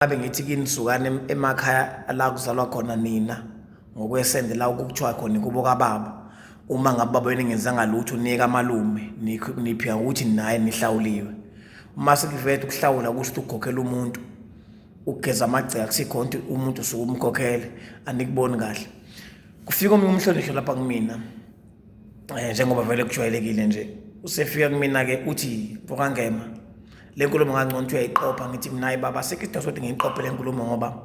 Ngabe ngithi kini sukani emakhaya la kuzalwa khona nina ngokwesende la okuthiwa khona ikubo kababa uma ngabe baba wenu engenzanga lutho niye kamalume niphika ngokuthi naye nihlawuliwe. Uma sekuvele ukuhlawula kusho ukuthi ukukhokhela umuntu ukugeza amagceke akusikho ukuthi umuntu usuke umkhokhele anikuboni kahle. Kufika omunye umhlonishwa lapha kumina njengoba vele kujwayelekile nje usefika kumina-ke uthi mfokangema le nkulumo ngangcono ukuthi uyayiqopha. Ngithi mina hayi baba asikho isidingo sokuthi ngiyiqophe le nkulumo ngoba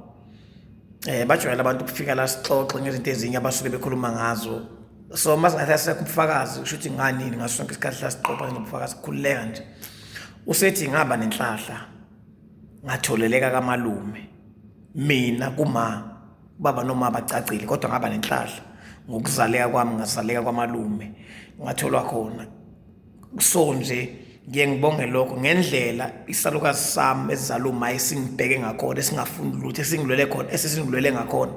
bajwayele abantu ukufika la sixoxe ngezinto ezinye abasuke bekhuluma ngazo. So uma singathi asekho ubufakazi kusho ukuthi nganini ngaso sonke isikhathi la siqopha nobufakazi khululeka nje. Usethi ngaba nenhlahla ngatholeleka kamalume mina kuma ubaba noma bacacile kodwa ngaba nenhlahla ngokuzaleka kwami ngazaleka kwamalume ngatholwa khona. So nje ngiye ngibonge lokho ngendlela isalukazi sami esizala uma esingibheke ngakhona esingafuni lutho esingilwele khona esesingilwele ngakhona.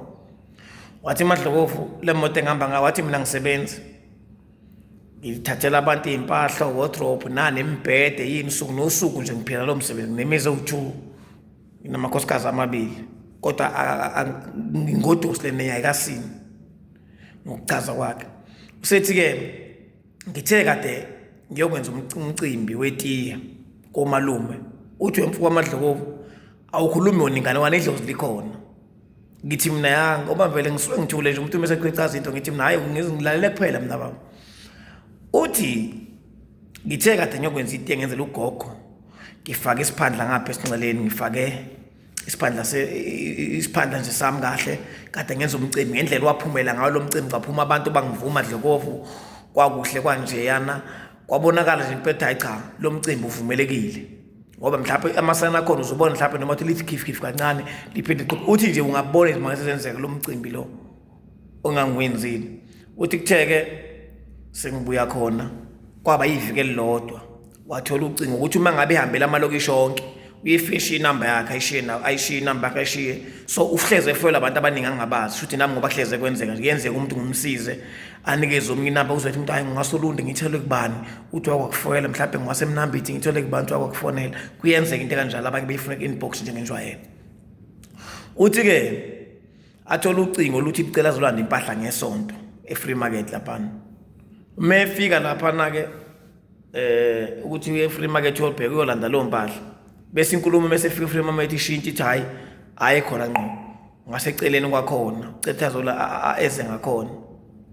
Wathi Madlokovu le moto engihamba ngayo, wathi mina ngisebenzi ngithathela abantu iy'mpahla wardrobe nani imibhede yini usuku nosuku nje ngiphila lo msebenzi nginemizi ewu-two nginamakhosikazi amabili kodwa ngingodosi le neya ayikasini ngokuchaza kwakhe. Usethi-ke ngithe kade ngiyokwenza umcimbi wetiye komalume, uthi wemfuka waMadlokovu awukhulumi wona inganekwane idlozi likhona. Ngithi mina ya ngoba vele ngisuke ngithule nje umuntu uma esechichaza into ngithi mina hhayi ngilalele kuphela mina baba. Uthi ngithe kade ngiyokwenza itiye ngenzela ugogo ngifake isiphandla ngapha esinxeleni ngifake isiphandla isiphandla nje sami kahle kade ngenza umcimbi ngendlela waphumela ngawo lo mcimbi kwaphuma abantu bangivuma Dlokovu kwakuhle kwanjeyana kwabonakala nje impetha hayi cha lo mcimbi uvumelekile ngoba mhlawumbe amasana akhona uzobona mhlawumbe noma uthi lithi khifi khifi kancane liphinde liqhubeke uthi nje ungabona izimanga sezenzeka lo mcimbi lo ongangiwenzile uthi kutheke sengibuya khona kwaba yiviki elilodwa wathola ucingo ukuthi uma ngabe ehambela amalokishi onke uyifishe inamba yakhe ayishiye nayo ayishiye inamba yakhe ayishiye so uhleze efoyela abantu abaningi angabazi shuthi nami ngoba kuhleze kwenzeka nje kuyenzeka umuntu ngimsize anikeze omunye inamba uzothi umuntu hayi ngingasolundi ngithele kubani uthi wakwakufoyela mhlawumbe ngiwasemnambithi ngithole kubani uthi wakwakufonela kuyenzeka into ekanjalo abanye beyifuna ku-inbox njengenjwayelo. Uthi-ke athole ucingo oluthi licela azolanda impahla ngesonto e-free market laphana uma efika laphana-ke ukuthi uye e-free market uyobheka uyolanda leyo mpahla bese inkulumo mese efika e-free market ishintshe ithi hhayi hhayi khona ngqo ngaseceleni kwakhona ucetha azola eze ngakhona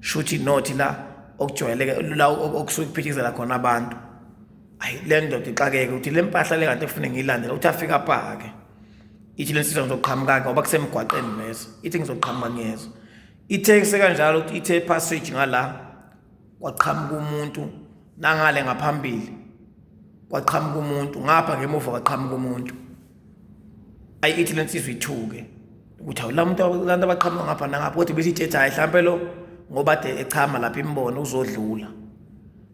shuthi nothi la okujwayeleke la okusuke kuphithizela khona abantu. Ayi le ndoda ixakeke ukuthi le mpahla le kanti efune ngiyilandela uthi afika apake ithi le nsizwa ngizoqhamuka-ke ngoba kusemgwaqeni vese ithi ngizoqhamuka ngiyezwa ithe kusekanjalo ukuthi ithe passage ngala kwaqhamuka umuntu nangale ngaphambili kwaqhamuka umuntu ngapha ngemuva kwaqhamuka umuntu. Ayi ithi le nsizwa ithuke ukuthi hawu la muntu lantu abaqhamuka ngapha nangapha kodwa bese itshethi hhayi hlampe lo ngoba de echama lapha imbono uzodlula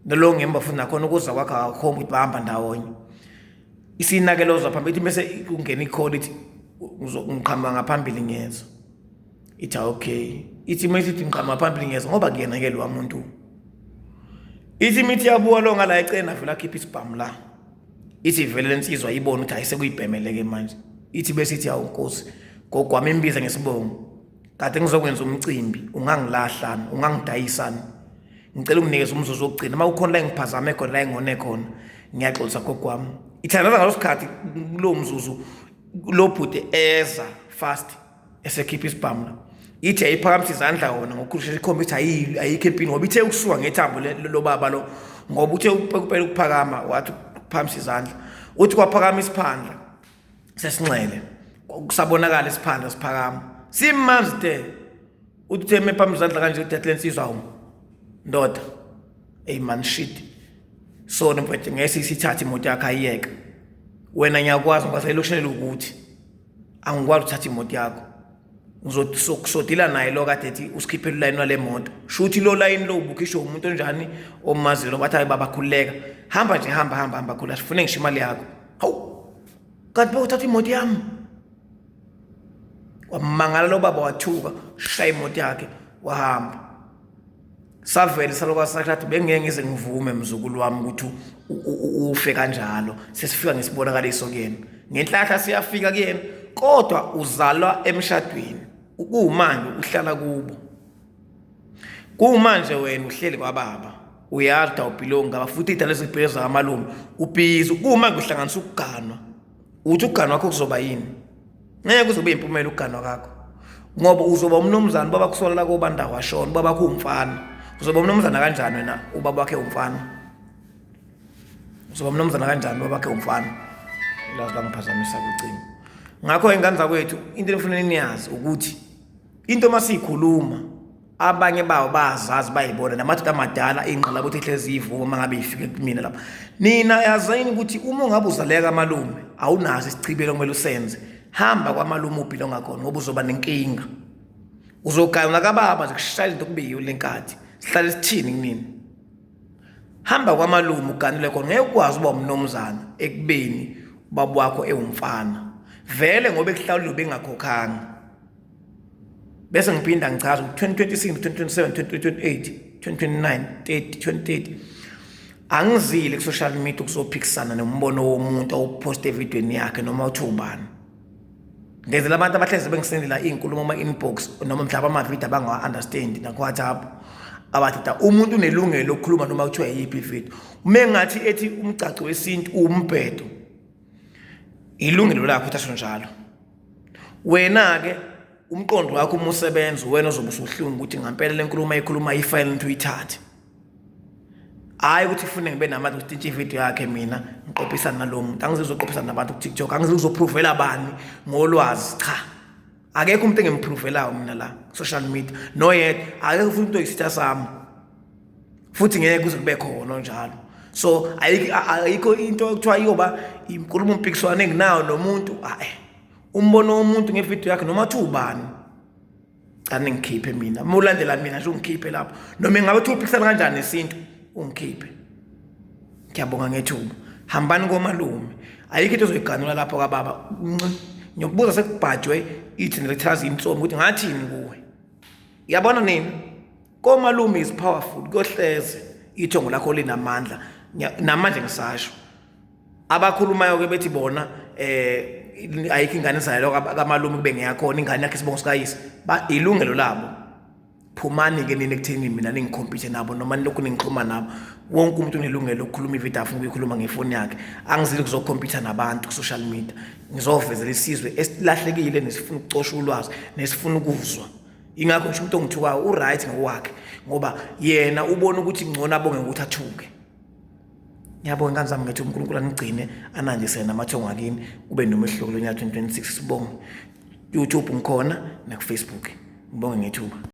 nalo ngemva futhi nakhona ukuza kwakhe akakhombi ukuthi bahamba ndawonye isinakelo oza phambili ithi bese kungena ikholi ithi ngiqhamuka ngaphambili ngiyezwa ithi okay ithi uma isithi ngiqhamuka phambili ngiyezwa ngoba kuyena-ke lowa muntu ithi imithi yabuka lo ngala ecena vele akhiphe isibhamu la ithi vele lensizwa ibone ukuthi hayi sekuyibhemele-ke manje ithi bese ithi hawu nkosi gogo wami imbiza ngesibongo kade ngizokwenza umcimbi ungangilahlani ungangidayisani ngicela unginikeze umzuzu wokugcina uma kukhona la engiphazame khona la engone khona ngiyaxolisa gogo wami ithandaza ngalo sikhathi kulowo mzuzu lo bhuti eza fast esekhipha isibhamu la ithi ayiphakamisa izandla wona ngokushesha ikhomba ithi ayikho empini ngoba ithe ukusuka ngethambo lobaba lo ngoba uthe kuphela ukuphakama wathi ukuphakamisa izandla uthi kwaphakama isiphandla sesinxele kusabonakala isiphandla siphakama simanzi te uthi uthe mephamisa izandla kanje uthi le nsizwa awu ndoda ey man shit sona mfethu ngeke sisithathe imoto yakhe ayiyeke wena ngiyakwazi ngoba selokishini ukuthi angikwazi ukuthatha imoto yakho ngizosodila naye lo kade ethi usikhiphele ulayini wale moto shuthi lo layini lo ubukhishwe umuntu onjani omaziyo lo bathi hayi baba khululeka hamba nje hamba hamba hamba khula sifune ngisho imali yakho hawu kanti bawuthatha imoto yami wamangala lo baba wathuka shaya imoto yakhe wahamba savele salokwazi sathi bengeke ngize ngivume mzukulu wami ukuthi ufe kanjalo sesifika ngesibonakaliso kuyena. Ngenhlahla siyafika kuyena, kodwa uzalwa emshadweni, kumanje uhlala kubo. Kumanje wena uhleli kwababa, uyazi ukuthi awubhilongi ngaba futhi idala ezibheke zakamalume, ubhizi kumanje uhlanganisa ukuganwa. Uthi ukuganwa kwakho kuzoba yini? Ngeke kuze kube impumela ukuganwa kwakho. Ngoba uzoba umnumzane ubaba kusola kobanda washona, ubaba wakho umfana. Uzoba umnumzana kanjani wena ubaba wakhe umfana? Uzoba umnumzana kanjani ubaba wakhe umfana? Ilazi langiphazamisa kucingo. Ngakho ingane zakwethu into enifuna niyazi ukuthi into masiyikhuluma abanye bawo bayazazi bayibona namadoda amadala ingqala ukuthi ihlezi ivuma uma ngabe ifike kumina lapha. Nina yazini ukuthi uma ungabe uzaleka malume awunaso isichibelo okumele usenze, hamba kwamalume ubhile ongakhona ngoba uzoba nenkinga. Uzogaywa kababa zikushaya into kube yiyo lenkathi sihlale sithini kunini. Hamba kwamalume uganile khona, ngeke ukwazi uba umnumzana ekubeni ubaba wakho ewumfana vele ngoba ekuhlawulile ubengakhokhanga. Bese ngiphinda ngichaza ukuthi 2026, 2027, 2028, 2029, 30, 2030 angizile ku-social media ukuzophikisana nombono womuntu awuphoste evidweni yakhe noma uthi ubani. Ngenzela abantu abahlezi bengisendela iy'nkulumo ama-inbox noma mhlawumbe amavidiyo abangawa-understand naku-WhatsApp abathi da umuntu unelungelo lokukhuluma noma kuthiwa yiyiphi ividiyo. Uma engathi ethi umgcagco wesintu uwumbhedo, ilungelo lakhe ukuthi asho njalo. Wena-ke umqondo wakho uma usebenza wena ozobe usuhlungu ukuthi ngampela le nkulumo ayikhuluma ifanele ukuthi uyithathe. Hhayi ukuthi ufune ngibe namandla ukuthi intshe ividiyo yakhe mina ngiqophisane nalowo muntu. Angizizoqophisana nabantu ku-TikTok, angizizophrovela bani ngolwazi, cha. Akekho umuntu engimphrovelayo mina la social media, noyedwa. Akekho futhi umuntu oyisitha sami. Futhi ngeke kuze kube khona onjalo. So ayikho into ekuthiwa iyoba inkulumo mpikiswano enginayo nomuntu, hhayi. Umbono womuntu ngevidiyo yakhe noma kuthiwa ubani. Cha ningikhiphe mina. Uma ulandela mina nje ungikhiphe lapho. Noma ingabe kuthiwa uphikisana kanjani nesintu, ungikhiphe. Ngiyabonga ngethuba. Hambani komalume. Ayikho into ozoyiganula lapho kababa. Ngiyokubuza sekubhajwe ithi nelithazi insomi ukuthi ngathini kuwe. Yabona nini? Komalume is powerful. Kuyohleze ithongo lakho linamandla. Namanje ngisasho. Abakhulumayo ke bethi bona ayikho ingane ezalelwa kamalume kube ngeyakhona ingane yakhe isibongo sikayise, ilungelo labo. Phumani ke nina ekutheni mina ningikhompithe nabo noma nilokhu ningixhuma nabo. Wonke umuntu unelungelo lokukhuluma ividiyo afuna ukuyikhuluma ngefoni yakhe. Angizile kuzokhompitha nabantu ku-social media, ngizovezela isizwe esilahlekile nesifuna ukucosha ulwazi nesifuna ukuzwa. Ingakho ngisho umuntu ongithukayo u-right ngokwakhe ngoba yena ubona ukuthi ngcono abonge ngokuthi athuke. Ngiyabonga ingane zami, ngithi uNkulunkulu anigcine anandise namathongo akini kube nomehluko kulo nyaka 2026. Sibonge YouTube ngikhona naku Facebook. Ngibonge ngethuba.